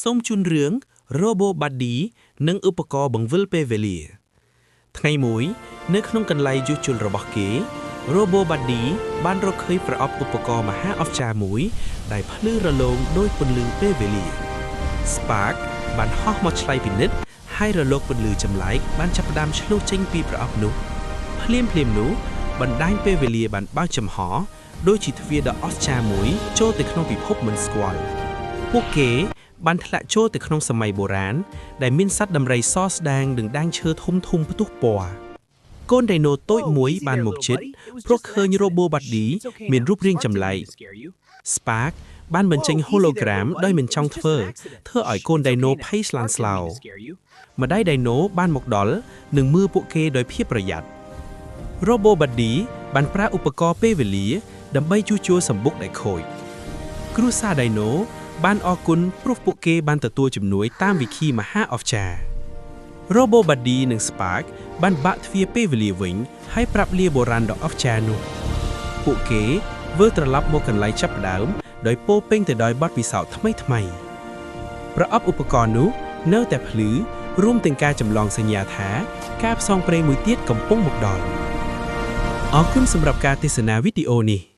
សូមជូនរឿង Robo Buddy និងឧបករណ៍បង្វិលពេលវេលា ថ្ងៃមួយ នៅក្នុងកន្លែងជួសជុលរបស់គេ Robo Buddy បានរកឃើញប្រអប់ឧបករណ៍មហាអស្ចារ្យមួយ ដែលភ្លឺរលោងដូចពន្លឺពេលវេលា Spark បានហោះមកឆ្លៃពិនិត្យហើយរលកពន្លឺចម្លែកបានចាប់ផ្ដើមឆ្លុះចេញពីប្រអប់នោះភ្លាមភ្លាមនោះបណ្ដាញពេលវេលាបានបើកចំហដូចជាទ្វារដ៏អស្ចារ្យមួយចូលទៅក្នុងពិភពមិនស្គាល់ពួកគេបានធ្លាក់ចូលទៅក្នុងសម័យបុរាណដែលមានសត្វដំរីសស្ដាងនិងដាងឈើធំធំផ្ទុះពណ៌កូនដៃណូតូចមួយបានមកជិតព្រោះឃើញ Robo Buddy មានរូបរាងចម្លែក Spark បានបញ្ចេញ hologram ដោយមិនចង់ធ្វើធ្វើឲ្យកូនដៃណូភ័យស្លាន់ស្លោម្ដាយដៃណូបានមកដល់និងមើលពួកគេដោយភាពប្រយ័ត្ន Robo Buddy បានប្រើឧបករណ៍ពេលវេលា ដើម្បីជួសជុលសម្បុកដែលខូចគ្រួសារដៃណូបានអរគុណព្រោះពួកគេបានទទួលជំនួយតាមវិធីមហាអស្ចារ្យ Robo Buddy និង Spark បានបាក់ទ្វារពេលវេលាវិញហើយប្រាប់លាបុរាណដ៏អស្ចារ្យនោះពួកគេវិលត្រឡប់មកកន្លែងចាប់ផ្ដើមដោយពោរពេញទៅដោយបទពិសោធន៍ថ្មីថ្មីៗប្រអប់ឧបករណ៍នោះនៅតែភ្លឺរួមទាំងការចម្លងសញ្ញាថាការផ្សងព្រេងមួយទៀតកំពុងមកដល់អរគុណសម្រាប់ការទស្សនាវីដេអូនេះ។